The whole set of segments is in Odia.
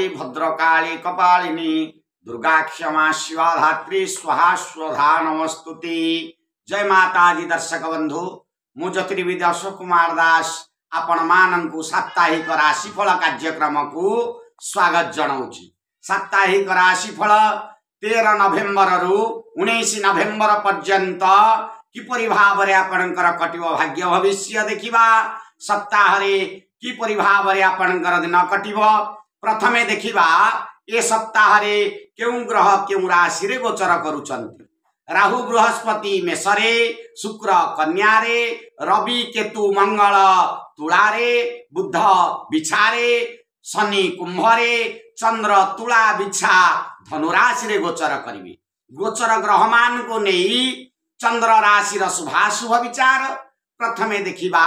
କାଳୀ ଭଦ୍ରକାଳୀ କପାଳିନୀ ଦୁର୍ଗା କ୍ଷମା ଶିବା ଧାତ୍ରୀ ସ୍ୱାହା ସ୍ୱଧା ନମସ୍ତୁତି। ଜୟ ମାତାଜୀ। ଦର୍ଶକ ବନ୍ଧୁ, ମୁଁ ଜ୍ୟୋତିର୍ବିଦ ଅଶୋକ କୁମାର ଦାସ ଆପଣମାନଙ୍କୁ ସାପ୍ତାହିକ ରାଶିଫଳ କାର୍ଯ୍ୟକ୍ରମକୁ ସ୍ୱାଗତ ଜଣାଉଛି। ସାପ୍ତାହିକ ରାଶିଫଳ 13 ନଭେମ୍ବରରୁ 19 ନଭେମ୍ବର ପର୍ଯ୍ୟନ୍ତ କିପରି ଭାବରେ ଆପଣଙ୍କର କଟିବ ଭାଗ୍ୟ ଭବିଷ୍ୟ ଦେଖିବା। ସପ୍ତାହରେ କିପରି ଭାବରେ ଆପଣଙ୍କର ଦିନ କଟିବ ପ୍ରଥମେ ଦେଖିବା। ଏ ସପ୍ତାହରେ କେଉଁ ଗ୍ରହ କେଉଁ ରାଶିରେ ଗୋଚର କରୁଛନ୍ତି? ରାହୁ ବୃହସ୍ପତି ମେଷରେ, ଶୁକ୍ର କନ୍ୟାରେ, ରବି କେତୁ ମଙ୍ଗଳ ତୁଳାରେ, ବୁଧ ବିଛାରେ, ଶନି କୁମ୍ଭରେ, ଚନ୍ଦ୍ର ତୁଳା ବିଛା ଧନୁରାଶିରେ ଗୋଚର କରିବେ। ଗୋଚର ଗ୍ରହମାନଙ୍କୁ ନେଇ ଚନ୍ଦ୍ର ରାଶିର ଶୁଭାଶୁଭ ବିଚାର ପ୍ରଥମେ ଦେଖିବା।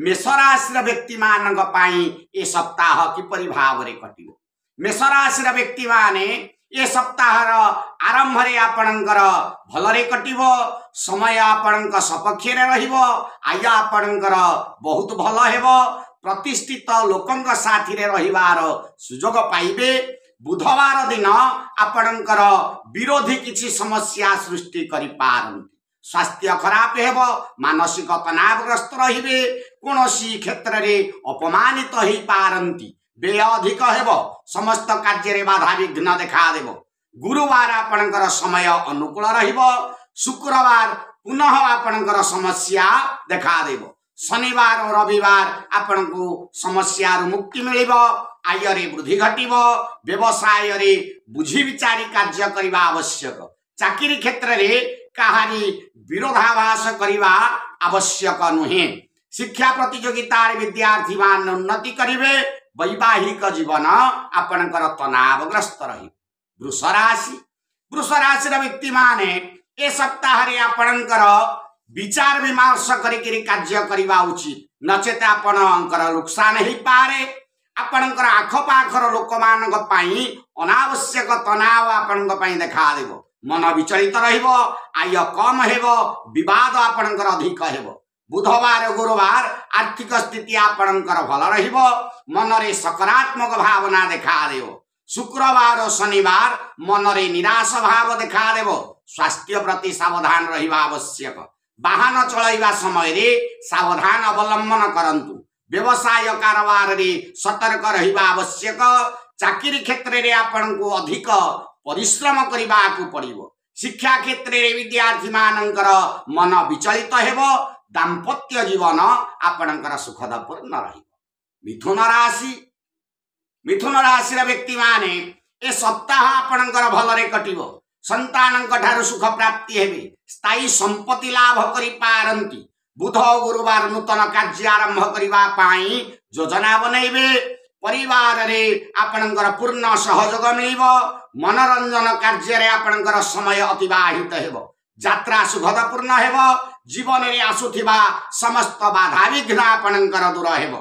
ମେଷ ରାଶିର ବ୍ୟକ୍ତିମାନଙ୍କ ପାଇଁ ଏ ସପ୍ତାହ କିପରି ଭାବରେ କଟିବ? ମେଷ ରାଶିର ବ୍ୟକ୍ତିମାନେ ଏ ସପ୍ତାହର ଆରମ୍ଭରେ ଆପଣଙ୍କର ଭଲରେ କଟିବ। ସମୟ ଆପଣଙ୍କ ସପକ୍ଷରେ ରହିବ। ଆୟ ଆପଣଙ୍କର ବହୁତ ଭଲ ହେବ। ପ୍ରତିଷ୍ଠିତ ଲୋକଙ୍କ ସାଥିରେ ରହିବାର ସୁଯୋଗ ପାଇବେ। ବୁଧବାର ଦିନ ଆପଣଙ୍କର ବିରୋଧୀ କିଛି ସମସ୍ୟା ସୃଷ୍ଟି କରିପାରନ୍ତି। ସ୍ୱାସ୍ଥ୍ୟ ଖରାପ ହେବ, ମାନସିକ ତନାବଗ୍ରସ୍ତ ରହିବେ, କୌଣସି କ୍ଷେତ୍ରରେ ଅପମାନିତ ହେଇପାରନ୍ତି, ବ୍ୟୟ ଅଧିକ ହେବ, ସମସ୍ତ କାର୍ଯ୍ୟରେ ବାଧାବିଘ୍ନ ଦେଖାଦେବ। ଗୁରୁବାର ଆପଣଙ୍କର ସମୟ ଅନୁକୂଳ ରହିବ। ଶୁକ୍ରବାର ପୁନଃ ଆପଣଙ୍କର ସମସ୍ୟା ଦେଖାଦେବ। ଶନିବାର ଓ ରବିବାର ଆପଣଙ୍କୁ ସମସ୍ୟାରୁ ମୁକ୍ତି ମିଳିବ, ଆୟରେ ବୃଦ୍ଧି ଘଟିବ। ବ୍ୟବସାୟରେ ବୁଝି ବିଚାରି କାର୍ଯ୍ୟ କରିବା ଆବଶ୍ୟକ। ଚାକିରି କ୍ଷେତ୍ରରେ କାହାରି ବିରୋଧାଭାସ କରିବା ଆବଶ୍ୟକ ନୁହେଁ। ଶିକ୍ଷା ପ୍ରତିଯୋଗିତାରେ ବିଦ୍ୟାର୍ଥୀମାନେ ଉନ୍ନତି କରିବେ। ବୈବାହିକ ଜୀବନ ଆପଣଙ୍କର ତନାବଗ୍ରସ୍ତ ରହିବ। ବୃଷ ରାଶି, ବୃଷ ରାଶିର ବ୍ୟକ୍ତିମାନେ ଏ ସପ୍ତାହରେ ଆପଣଙ୍କର ବିଚାର ବିମର୍ଶ କରିକିରି କାର୍ଯ୍ୟ କରିବା ଉଚିତ, ନଚେତ ଆପଣଙ୍କର ଲୋକସାନ ହେଇପାରେ। ଆପଣଙ୍କର ଆଖପାଖର ଲୋକମାନଙ୍କ ପାଇଁ ଅନାବଶ୍ୟକ ତନାବ ଆପଣଙ୍କ ପାଇଁ ଦେଖାଦେବ। ମନ ବିଚଳିତ ରହିବ, ଆୟ କମ ହେବ, ବିବାଦ ଆପଣଙ୍କର ଅଧିକ ହେବ। ବୁଧବାର ଗୁରୁବାର ଆର୍ଥିକ ସ୍ଥିତି ଆପଣଙ୍କର ଭଲ ରହିବ। ମନରେ ସକାରାତ୍ମକ ଭାବନା ଦେଖାଦେବ। ଶୁକ୍ରବାର ଶନିବାର ମନରେ ନିରାଶ ଭାବ ଦେଖାଦେବ। ସ୍ୱାସ୍ଥ୍ୟ ପ୍ରତି ସାବଧାନ ରହିବା ଆବଶ୍ୟକ। ବାହନ ଚଳାଇବା ସମୟରେ ସାବଧାନ ଅବଲମ୍ବନ କରନ୍ତୁ। ବ୍ୟବସାୟ କାରବାରରେ ସତର୍କ ରହିବା ଆବଶ୍ୟକ। ଚାକିରି କ୍ଷେତ୍ରରେ ଆପଣଙ୍କୁ ଅଧିକ ପରିଶ୍ରମ କରିବାକୁ ପଡ଼ିବ। ଶିକ୍ଷା କ୍ଷେତ୍ରରେ ବିଦ୍ୟାର୍ଥୀମାନଙ୍କର ମନ ବିଚଳିତ ହେବ। ଦାମ୍ପତ୍ୟ ଜୀବନ ଆପଣଙ୍କର ସୁଖଦପୂର୍ଣ୍ଣ ରହିବ। ମିଥୁନ ରାଶି, ମିଥୁନ ରାଶିର ବ୍ୟକ୍ତିମାନେ ଏ ସପ୍ତାହ ଆପଣଙ୍କର ଭଲରେ କଟିବ। ସନ୍ତାନଙ୍କ ଠାରୁ ସୁଖ ପ୍ରାପ୍ତି ହେବେ। ସ୍ଥାୟୀ ସମ୍ପତ୍ତି ଲାଭ କରିପାରନ୍ତି। ବୁଧ ଗୁରୁବାର ନୂତନ କାର୍ଯ୍ୟ ଆରମ୍ଭ କରିବା ପାଇଁ ଯୋଜନା ବନେଇବେ। ପରିବାରରେ ଆପଣଙ୍କର ପୂର୍ଣ୍ଣ ସହଯୋଗ ମିଳିବ। ମନୋରଞ୍ଜନ କାର୍ଯ୍ୟରେ ଆପଣଙ୍କର ସମୟ ଅତିବାହିତ ହେବ। ଯାତ୍ରା ସୁଖଦପୂର୍ଣ୍ଣ ହେବ। ଜୀବନରେ ଆସୁଥିବା ସମସ୍ତ ବାଧାବିଘ୍ନ ଆପଣଙ୍କର ଦୂର ହେବ।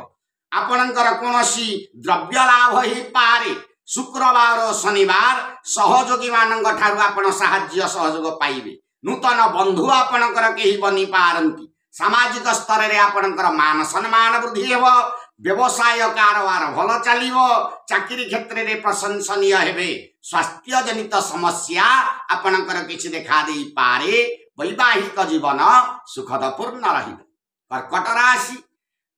ଆପଣଙ୍କର କୌଣସି ଦ୍ରବ୍ୟ ଲାଭ ହେଇପାରେ। ଶୁକ୍ରବାର ଓ ଶନିବାର ସହଯୋଗୀମାନଙ୍କ ଠାରୁ ଆପଣ ସାହାଯ୍ୟ ସହଯୋଗ ପାଇବେ। ନୂତନ ବନ୍ଧୁ ଆପଣଙ୍କର କେହି ବନିପାରନ୍ତି। ସାମାଜିକ ସ୍ତରରେ ଆପଣଙ୍କର ମାନ ସମ୍ମାନ ବୃଦ୍ଧି ହେବ। ବ୍ୟବସାୟ କାରବାର ଭଲ ଚାଲିବ। ଚାକିରି କ୍ଷେତ୍ରରେ ପ୍ରଶଂସନୀୟ ହେବେ। ସ୍ୱାସ୍ଥ୍ୟ ଜନିତ ସମସ୍ୟା ଆପଣଙ୍କର କିଛି ଦେଖା ଦେଇପାରେ। ବୈବାହିକ ଜୀବନ ସୁଖଦପୂର୍ଣ୍ଣ ରହିବ। କର୍କଟ ରାଶି,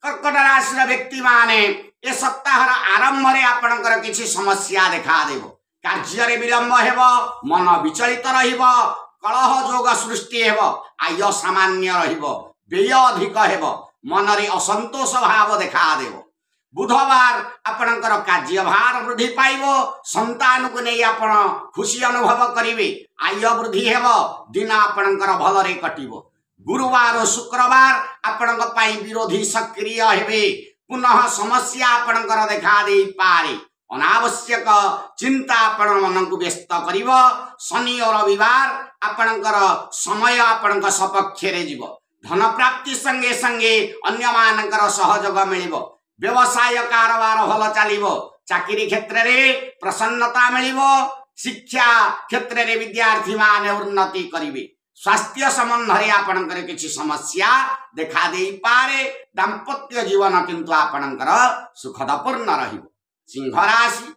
କର୍କଟ ରାଶିର ବ୍ୟକ୍ତିମାନେ ଏ ସପ୍ତାହର ଆରମ୍ଭରେ ଆପଣଙ୍କର କିଛି ସମସ୍ୟା ଦେଖାଦେବ। କାର୍ଯ୍ୟରେ ବିଳମ୍ବ ହେବ, ମନ ବିଚଳିତ ରହିବ, କଳହ ଯୋଗ ସୃଷ୍ଟି ହେବ, ଆୟ ସାମାନ୍ୟ ରହିବ, ବ୍ୟୟ ଅଧିକ ହେବ, ମନରେ ଅସନ୍ତୋଷ ଭାବ ଦେଖାଦେବ। ବୁଧବାର ଆପଣଙ୍କର କାର୍ଯ୍ୟଭାର ବୃଦ୍ଧି ପାଇବ। ସନ୍ତାନକୁ ନେଇ ଆପଣ ଖୁସି ଅନୁଭବ କରିବେ। ଆୟ ବୃଦ୍ଧି ହେବ। ଦିନ ଆପଣଙ୍କର ଭଲରେ କଟିବ। ଗୁରୁବାର ଓ ଶୁକ୍ରବାର ଆପଣଙ୍କ ପାଇଁ ବିରୋଧୀ ସକ୍ରିୟ ହେବେ। ପୁନଃ ସମସ୍ୟା ଆପଣଙ୍କର ଦେଖା ଦେଇପାରେ। ଅନାବଶ୍ୟକ ଚିନ୍ତା ଆପଣ ମନକୁ ବ୍ୟସ୍ତ କରିବ। ଶନି ଓ ରବିବାର ଆପଣଙ୍କର ସମୟ ଆପଣଙ୍କ ସପକ୍ଷରେ ଯିବ। ଧନ ପ୍ରାପ୍ତି ସଙ୍ଗେ ସଙ୍ଗେ ଅନ୍ୟମାନଙ୍କର ସହଯୋଗ ମିଳିବ। ବ୍ୟବସାୟ କାରବାର ଭଲ ଚାଲିବ। ଚାକିରି କ୍ଷେତ୍ରରେ ପ୍ରସନ୍ନତା ମିଳିବ। ଶିକ୍ଷା କ୍ଷେତ୍ରରେ ବିଦ୍ୟାର୍ଥୀମାନେ ଉନ୍ନତି କରିବେ। ସ୍ୱାସ୍ଥ୍ୟ ସମ୍ବନ୍ଧରେ ଆପଣଙ୍କର କିଛି ସମସ୍ୟା ଦେଖା ଦେଇପାରେ। ଦାମ୍ପତ୍ୟ ଜୀବନ କିନ୍ତୁ ଆପଣଙ୍କର ସୁଖଦପୂର୍ଣ୍ଣ ରହିବ। ସିଂହ ରାଶି,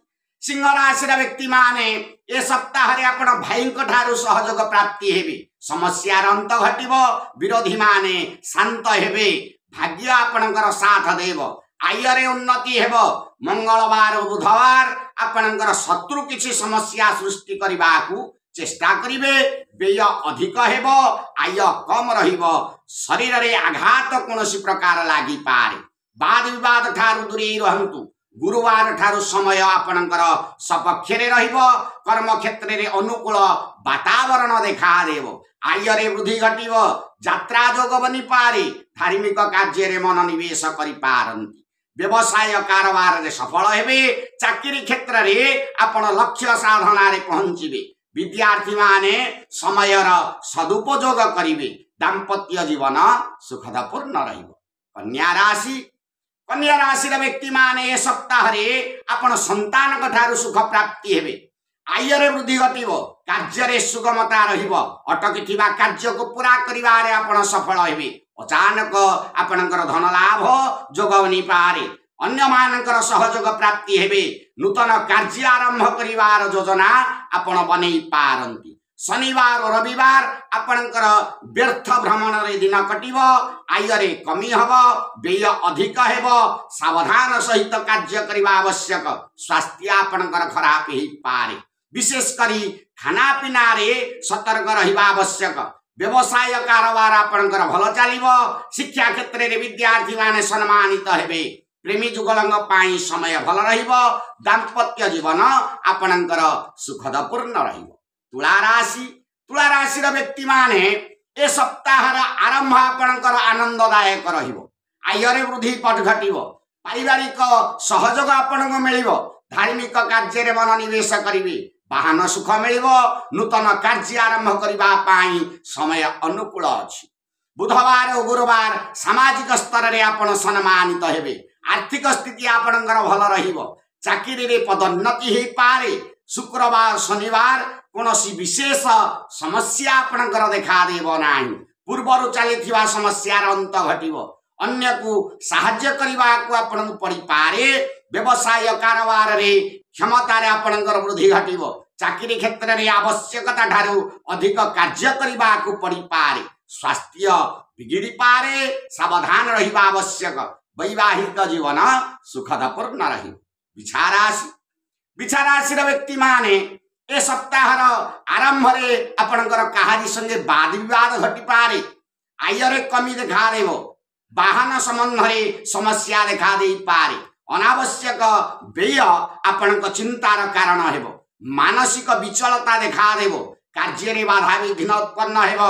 ସିଂହ ରାଶିର ବ୍ୟକ୍ତିମାନେ ଏ ସପ୍ତାହରେ ଆପଣ ଭାଇଙ୍କ ଠାରୁ ସହଯୋଗ ପ୍ରାପ୍ତି ହେବେ। ସମସ୍ୟାର ଅନ୍ତ ଘଟିବ। ବିରୋଧୀମାନେ ଶାନ୍ତ ହେବେ। ଭାଗ୍ୟ ଆପଣଙ୍କର ସାଥ ଦେବ। ଆୟରେ ଉନ୍ନତି ହେବ। ମଙ୍ଗଳବାର ଓ ବୁଧବାର ଆପଣଙ୍କର ଶତ୍ରୁ କିଛି ସମସ୍ୟା ସୃଷ୍ଟି କରିବାକୁ ଚେଷ୍ଟା କରିବେ। ବ୍ୟୟ ଅଧିକ ହେବ, ଆୟ କମ ରହିବ। ଶରୀରରେ ଆଘାତ କୌଣସି ପ୍ରକାର ଲାଗିପାରେ। ବାଦ ବିବାଦ ଠାରୁ ଦୂରେଇ ରୁହନ୍ତୁ। ଗୁରୁବାର ଠାରୁ ସମୟ ଆପଣଙ୍କର ସପକ୍ଷରେ ରହିବ। କର୍ମକ୍ଷେତ୍ରରେ ଅନୁକୂଳ ବାତାବରଣ ଦେଖାଦେବ। ଆୟରେ ବୃଦ୍ଧି ଘଟିବ। ଯାତ୍ରା ଯୋଗ ବନିପାରେ। ଧାର୍ମିକ କାର୍ଯ୍ୟରେ ମନୋନିବେଶ କରିପାରନ୍ତି। ବ୍ୟବସାୟ କାରବାରରେ ସଫଳ ହେବେ। ଚାକିରି କ୍ଷେତ୍ରରେ ଆପଣ ଲକ୍ଷ୍ୟ ସାଧନାରେ ପହଞ୍ଚିବେ। ବିଦ୍ୟାର୍ଥୀମାନେ ସମୟର ସଦୁପଯୋଗ କରିବେ। ଦାମ୍ପତ୍ୟ ଜୀବନ ସୁଖଦପୂର୍ଣ୍ଣ ରହିବ। କନ୍ୟା ରାଶି। କନ୍ୟା ରାଶିର ବ୍ୟକ୍ତିମାନେ ଏ ସପ୍ତାହରେ ଆପଣ ସନ୍ତାନଙ୍କ ଠାରୁ ସୁଖ ପ୍ରାପ୍ତି ହେବେ। ଆୟରେ ବୃଦ୍ଧି ଘଟିବ। କାର୍ଯ୍ୟରେ ସୁଗମତା ରହିବ। ଅଟକିଥିବା କାର୍ଯ୍ୟକୁ ପୁରା କରିବାରେ ଆପଣ ସଫଳ ହେବେ। ଅଚାନକ ଆପଣଙ୍କର ଧନ ଲାଭ ଯୋଗ ବନିପାରେ। ଅନ୍ୟମାନଙ୍କର ସହଯୋଗ ପ୍ରାପ୍ତି ହେବେ। ନୂତନ କାର୍ଯ୍ୟ ଆରମ୍ଭ କରିବାର ଯୋଜନା ଆପଣ ବନେଇ ପାରନ୍ତି। ଶନିବାର ଓ ରବିବାର ଆପଣଙ୍କର ବ୍ୟର୍ଥ ଭ୍ରମଣରେ ଦିନ କଟିବ। ଆୟରେ କମି ହେବ, ବ୍ୟୟ ଅଧିକ ହେବ। ସାବଧାନ ସହିତ କାର୍ଯ୍ୟ କରିବା ଆବଶ୍ୟକ। ସ୍ୱାସ୍ଥ୍ୟ ଆପଣଙ୍କର ଖରାପ ହେଇପାରେ। ବିଶେଷ କରି ଖାନାପିନାରେ ସତର୍କ ରହିବା ଆବଶ୍ୟକ। ବ୍ୟବସାୟ କାରବାର ଆପଣଙ୍କର ଭଲ ଚାଲିବ। ଶିକ୍ଷା କ୍ଷେତ୍ରରେ ବିଦ୍ୟାର୍ଥୀମାନେ ସମ୍ମାନିତ ହେବେ। ପ୍ରେମୀ ଯୁଗଳଙ୍କ ପାଇଁ ସମୟ ଭଲ ରହିବ। ଦାମ୍ପତ୍ୟ ଜୀବନ ଆପଣଙ୍କର ସୁଖଦପୂର୍ଣ୍ଣ ରହିବ। ତୁଳା ରାଶି। ତୁଳା ରାଶିର ବ୍ୟକ୍ତିମାନେ ଏ ସପ୍ତାହର ଆରମ୍ଭ ଆପଣଙ୍କର ଆନନ୍ଦଦାୟକ ରହିବ। ଆୟରେ ବୃଦ୍ଧି ଘଟିବ। ପାରିବାରିକ ସହଯୋଗ ଆପଣଙ୍କୁ ମିଳିବ। ଧାର୍ମିକ କାର୍ଯ୍ୟରେ ମନୋନିବେଶ କରିବେ। ବାହନ ସୁଖ ମିଳିବ। ନୂତନ କାର୍ଯ୍ୟ ଆରମ୍ଭ କରିବା ପାଇଁ ସମୟ ଅନୁକୂଳ ଅଛି। ବୁଧବାର ଓ ଗୁରୁବାର ସାମାଜିକ ସ୍ତରରେ ଆପଣ ସମ୍ମାନିତ ହେବେ। ଆର୍ଥିକ ସ୍ଥିତି ଆପଣଙ୍କର ଭଲ ରହିବ। ଚାକିରିରେ ପଦୋନ୍ନତି ହେଇପାରେ। ଶୁକ୍ରବାର ଶନିବାର କୌଣସି ବିଶେଷ ସମସ୍ୟା ଆପଣଙ୍କର ଦେଖାଦେବ ନାହିଁ। ପୂର୍ବରୁ ଚାଲିଥିବା ସମସ୍ୟାର ଅନ୍ତ ଘଟିବ। ଅନ୍ୟକୁ ସାହାଯ୍ୟ କରିବାକୁ ଆପଣଙ୍କୁ ପଡ଼ିପାରେ। ବ୍ୟବସାୟ କାରବାରରେ କ୍ଷମତାରେ ଆପଣଙ୍କର ବୃଦ୍ଧି ଘଟିବ। ଚାକିରି କ୍ଷେତ୍ରରେ ଆବଶ୍ୟକତା ଠାରୁ ଅଧିକ କାର୍ଯ୍ୟ କରିବାକୁ ପଡ଼ିପାରେ। ସ୍ୱାସ୍ଥ୍ୟ ବିଗିଡ଼ିପାରେ। ସାବଧାନ ରହିବା ଆବଶ୍ୟକ। ବୈବାହିକ ଜୀବନ ସୁଖଦପୂର୍ଣ୍ଣ ରହିବ। ବିଛା ରାଶି। ବିଛା ରାଶିର ବ୍ୟକ୍ତିମାନେ ଏ ସପ୍ତାହର ଆରମ୍ଭରେ ଆପଣଙ୍କର କାହାରି ସଙ୍ଗେ ବାଦ ବିବାଦ ଘଟିପାରେ। ଆୟରେ କମି ଦେଖାଦେବ। ବାହନ ସମ୍ବନ୍ଧରେ ସମସ୍ୟା ଦେଖା ଦେଇପାରେ। ଅନାବଶ୍ୟକ ବ୍ୟୟ ଆପଣଙ୍କ ଚିନ୍ତାର କାରଣ ହେବ। ମାନସିକ ବିଚଳତା ଦେଖାଦେବ। କାର୍ଯ୍ୟରେ ବାଧାବିଘ୍ନ ଉତ୍ପନ୍ନ ହେବ।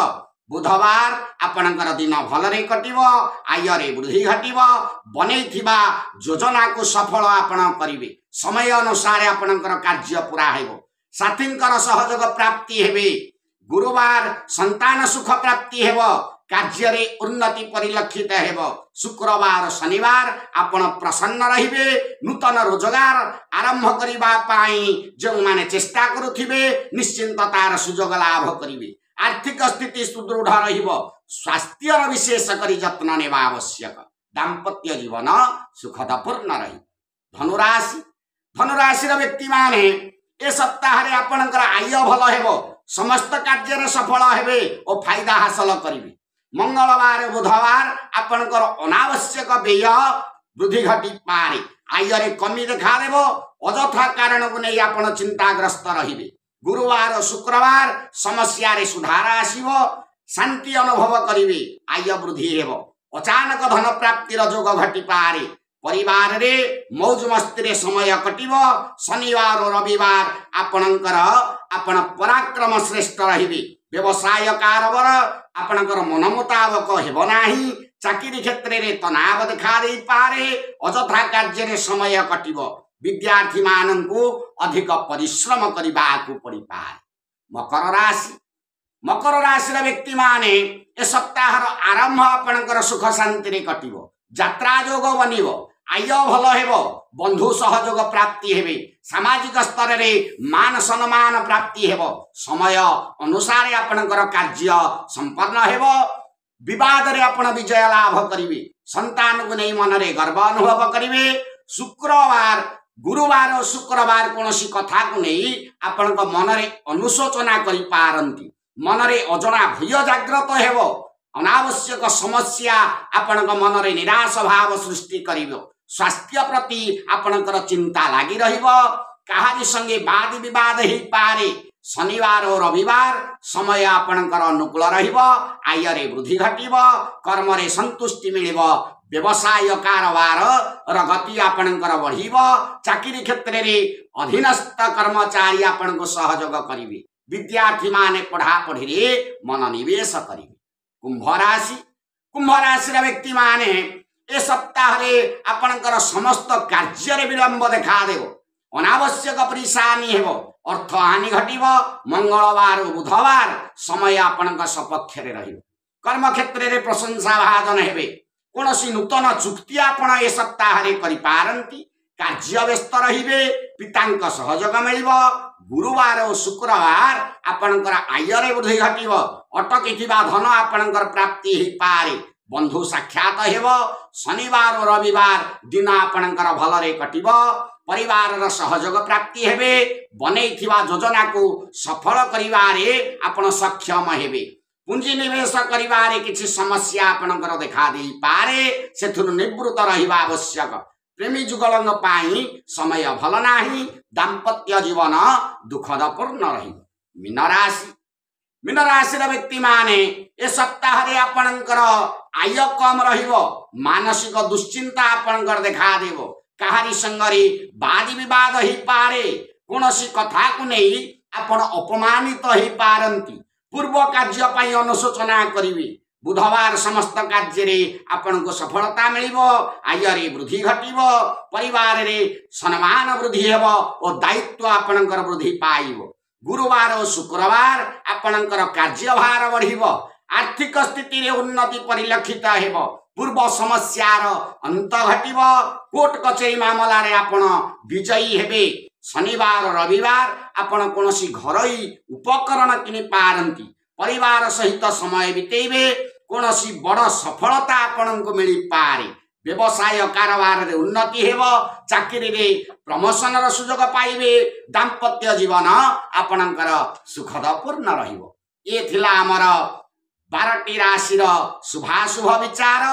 ବୁଧବାର ଆପଣଙ୍କର ଦିନ ଭଲରେ କଟିବ। ଆୟରେ ବୃଦ୍ଧି ଘଟିବ। ବନେଇଥିବା ଯୋଜନାକୁ ସଫଳ ଆପଣ କରିବେ। ସମୟ ଅନୁସାରେ ଆପଣଙ୍କର କାର୍ଯ୍ୟ ପୁରା ହେବ। ସାଥୀଙ୍କର ସହଯୋଗ ପ୍ରାପ୍ତି ହେବେ। ଗୁରୁବାର ସନ୍ତାନ ସୁଖ ପ୍ରାପ୍ତି ହେବ। କାର୍ଯ୍ୟରେ ଉନ୍ନତି ପରିଲକ୍ଷିତ ହେବ। ଶୁକ୍ରବାର ଶନିବାର ଆପଣ ପ୍ରସନ୍ନ ରହିବେ। ନୂତନ ରୋଜଗାର ଆରମ୍ଭ କରିବା ପାଇଁ ଯେଉଁମାନେ ଚେଷ୍ଟା କରୁଥିବେ, ନିଶ୍ଚିନ୍ତ ତାର ସୁଯୋଗ ଲାଭ କରିବେ। ଆର୍ଥିକ ସ୍ଥିତି ସୁଦୃଢ଼ ରହିବ। ସ୍ୱାସ୍ଥ୍ୟର ବିଶେଷ କରି ଯତ୍ନ ନେବା ଆବଶ୍ୟକ। ଦାମ୍ପତ୍ୟ ଜୀବନ ସୁଖଦପୂର୍ଣ୍ଣ ରହିବ। ଧନୁରାଶି। ଧନୁରାଶିର ବ୍ୟକ୍ତିମାନେ ଏ ସପ୍ତାହରେ ଆପଣଙ୍କର ଆୟ ଭଲ ହେବ। ସମସ୍ତ କାର୍ଯ୍ୟରେ ସଫଳ ହେବେ ଓ ଫାଇଦା ହାସଲ କରିବେ। ମଙ୍ଗଳବାର ବୁଧବାର ଆପଣଙ୍କର ଅନାବଶ୍ୟକ ବ୍ୟୟ ବୃଦ୍ଧି ଘଟିପାରେ। ଆୟରେ କମି ଦେଖାଦେବ। ଅଯଥା କାରଣକୁ ନେଇ ଆପଣ ଚିନ୍ତାଗ୍ରସ୍ତ ରହିବେ। ଗୁରୁବାର ଶୁକ୍ରବାର ସମସ୍ୟାରେ ସୁଧାର ଆସିବ। ଶାନ୍ତି ଅନୁଭବ କରିବେ। ଆୟ ବୃଦ୍ଧି ହେବ। ଅଚାନକ ଧନ ପ୍ରାପ୍ତିର ଯୋଗ ଘଟିପାରେ। ପରିବାରରେ ମୌଜ ମସ୍ତିରେ ସମୟ କଟିବ। ଶନିବାର ଓ ରବିବାର ଆପଣଙ୍କର ଆପଣ ପରାକ୍ରମ ଶ୍ରେଷ୍ଠ ରହିବେ। ବ୍ୟବସାୟ କାରବାର ଆପଣଙ୍କର ମନ ମୁତାବକ ହେବ ନାହିଁ। ଚାକିରି କ୍ଷେତ୍ରରେ ତନାବ ଦେଖା ଦେଇପାରେ। ଅଯଥା କାର୍ଯ୍ୟରେ ସମୟ କଟିବ। ବିଦ୍ୟାର୍ଥୀମାନଙ୍କୁ ଅଧିକ ପରିଶ୍ରମ କରିବାକୁ ପଡ଼ିପାରେ। ମକର ରାଶି। ମକର ରାଶିର ବ୍ୟକ୍ତିମାନେ ଏ ସପ୍ତାହର ଆରମ୍ଭ ଆପଣଙ୍କର ସୁଖ ଶାନ୍ତିରେ କଟିବ। ଯାତ୍ରା ଯୋଗ ବନିବ। ଆୟ ଭଲ ହେବ। ବନ୍ଧୁ ସହଯୋଗ ପ୍ରାପ୍ତି ହେବେ। ସାମାଜିକ ସ୍ତରରେ ମାନ ସମ୍ମାନ ପ୍ରାପ୍ତି ହେବ। ସମୟ ଅନୁସାରେ ଆପଣଙ୍କର କାର୍ଯ୍ୟ ସମ୍ପନ୍ନ ହେବ। ବିବାଦରେ ଆପଣ ବିଜୟ ଲାଭ କରିବେ। ସନ୍ତାନକୁ ନେଇ ମନରେ ଗର୍ବ ଅନୁଭବ କରିବେ। ଶୁକ୍ରବାର ଗୁରୁବାର ଓ ଶୁକ୍ରବାର କୌଣସି କଥାକୁ ନେଇ ଆପଣଙ୍କ ମନରେ ଅନୁଶୋଚନା କରିପାରନ୍ତି। ମନରେ ଅଜଣା ଭୟ ଜାଗ୍ରତ ହେବ। ଅନାବଶ୍ୟକ ସମସ୍ୟା ଆପଣଙ୍କ ମନରେ ନିରାଶ ଭାବ ସୃଷ୍ଟି କରିବ। ସ୍ୱାସ୍ଥ୍ୟ ପ୍ରତି ଆପଣଙ୍କର ଚିନ୍ତା ଲାଗି ରହିବ। କାହାରି ସଙ୍ଗେ ବାଦ ବିବାଦ ହେଇପାରେ। ଶନିବାର ଓ ରବିବାର ସମୟ ଆପଣଙ୍କର ଅନୁକୂଳ ରହିବ। ଆୟରେ ବୃଦ୍ଧି ଘଟିବ। କର୍ମରେ ସନ୍ତୁଷ୍ଟି ମିଳିବ। ବ୍ୟବସାୟ କାରବାରର ଗତି ଆପଣଙ୍କର ବଢ଼ିବ। ଚାକିରି କ୍ଷେତ୍ରରେ ଅଧୀନସ୍ଥ କର୍ମଚାରୀ ଆପଣଙ୍କୁ ସହଯୋଗ କରିବେ। ବିଦ୍ୟାର୍ଥୀମାନେ ପଢ଼ାପଢ଼ିରେ ମନୋନିବେଶ କରିବେ। କୁମ୍ଭ ରାଶି। କୁମ୍ଭ ରାଶିର ବ୍ୟକ୍ତିମାନେ ଏ ସପ୍ତାହରେ ଆପଣଙ୍କର ସମସ୍ତ କାର୍ଯ୍ୟରେ ବିଳମ୍ବ ଦେଖାଦେବ। ଅନାବଶ୍ୟକ ପରିଶାନି ହେବ। ଅର୍ଥ ହାନି ଘଟିବ। ମଙ୍ଗଳବାର ଓ ବୁଧବାର ସମୟ ଆପଣଙ୍କ ସପକ୍ଷରେ ରହିବ। କର୍ମକ୍ଷେତ୍ରରେ ପ୍ରଶଂସା ଭାଜନ ହେବେ। କୌଣସି ନୂତନ ଚୁକ୍ତି ଆପଣ ଏ ସପ୍ତାହରେ କରିପାରନ୍ତି। କାର୍ଯ୍ୟ ବ୍ୟସ୍ତ ରହିବେ। ପିତାଙ୍କ ସହଯୋଗ ମିଳିବ। ଗୁରୁବାର ଓ ଶୁକ୍ରବାର ଆପଣଙ୍କର ଆୟରେ ବୃଦ୍ଧି ଘଟିବ। ଅଟକିଥିବା ଧନ ଆପଣଙ୍କର ପ୍ରାପ୍ତି ହେଇପାରେ। ବନ୍ଧୁ ସାକ୍ଷାତ ହେବ। ଶନିବାର ଓ ରବିବାର ଦିନ ଆପଣଙ୍କର ଭଲରେ କଟିବ। ପରିବାରର ସହଯୋଗ ପ୍ରାପ୍ତି ହେବେ। ବନେଇଥିବା ଯୋଜନାକୁ ସଫଳ କରିବାରେ ଆପଣ ସକ୍ଷମ ହେବେ। ପୁଞ୍ଜି ନିବେଶ କରିବାରେ କିଛି ସମସ୍ୟା ଆପଣଙ୍କର ଦେଖା ଦେଇପାରେ, ସେଥିରୁ ନିବୃତ୍ତ ରହିବା ଆବଶ୍ୟକ। ପ୍ରେମୀ ଯୁଗଳଙ୍କ ପାଇଁ ସମୟ ଭଲ ନାହିଁ। ଦାମ୍ପତ୍ୟ ଜୀବନ ଦୁଃଖଦପୂର୍ଣ୍ଣ ରହିବ। ମୀନ ରାଶି। ମୀନ ରାଶିର ବ୍ୟକ୍ତିମାନେ ଏ ସପ୍ତାହରେ ଆପଣଙ୍କର ଆୟ କମ ରହିବ। ମାନସିକ ଦୁଶ୍ଚିନ୍ତା ଆପଣଙ୍କର ଦେଖାଦେବ। କାହାରି ସଙ୍ଗରେ ବାଦି ବିବାଦ ହେଇପାରେ। କୌଣସି କଥାକୁ ନେଇ ଆପଣ ଅପମାନିତ ହେଇପାରନ୍ତି। ପୂର୍ବ କାର୍ଯ୍ୟ ପାଇଁ ଅନୁଶୋଚନା କରିବେ। ବୁଧବାର ସମସ୍ତ କାର୍ଯ୍ୟରେ ଆପଣଙ୍କୁ ସଫଳତା ମିଳିବ। ଆୟରେ ବୃଦ୍ଧି ଘଟିବ। ପରିବାରରେ ସମ୍ମାନ ବୃଦ୍ଧି ହେବ ଓ ଦାୟିତ୍ୱ ଆପଣଙ୍କର ବୃଦ୍ଧି ପାଇବ। ଗୁରୁବାର ଓ ଶୁକ୍ରବାର ଆପଣଙ୍କର କାର୍ଯ୍ୟଭାର ବଢ଼ିବ। ଆର୍ଥିକ ସ୍ଥିତିରେ ଉନ୍ନତି ପରିଲକ୍ଷିତ ହେବ। ପୂର୍ବ ସମସ୍ୟାର ଅନ୍ତ ଘଟିବ। କୋର୍ଟ କଚେରୀ ମାମଲାରେ ଆପଣ ବିଜୟୀ ହେବେ। ଶନିବାର ରବିବାର ଆପଣ କୌଣସି ଘରୋଇ ଉପକରଣ କିଣିପାରନ୍ତି। ପରିବାର ସହିତ ସମୟ ବିତେଇବେ। କୌଣସି ବଡ଼ ସଫଳତା ଆପଣଙ୍କୁ ମିଳିପାରେ। ବ୍ୟବସାୟ କାରବାରରେ ଉନ୍ନତି ହେବ। ଚାକିରିରେ ପ୍ରମୋସନର ସୁଯୋଗ ପାଇବେ। ଦାମ୍ପତ୍ୟ ଜୀବନ ଆପଣଙ୍କର ସୁଖଦପୂର୍ଣ୍ଣ ରହିବ। ଏ ଥିଲା ଆମର 12ଟି ରାଶିର ଶୁଭାଶୁଭ ବିଚାର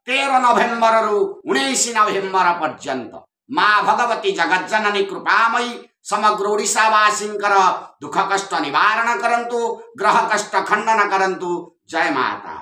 13 ନଭେମ୍ବରରୁ 19 ନଭେମ୍ବର ପର୍ଯ୍ୟନ୍ତ। ମା ଭଗବତୀ ଜଗଜ୍ଜନନୀ କୃପାମୟୀ ସମଗ୍ର ଓଡ଼ିଶାବାସୀଙ୍କର ଦୁଃଖ କଷ୍ଟ ନିବାରଣ କରନ୍ତୁ, ଗ୍ରହ କଷ୍ଟ ଖଣ୍ଡନ କରନ୍ତୁ। ଜୟ ମାତା।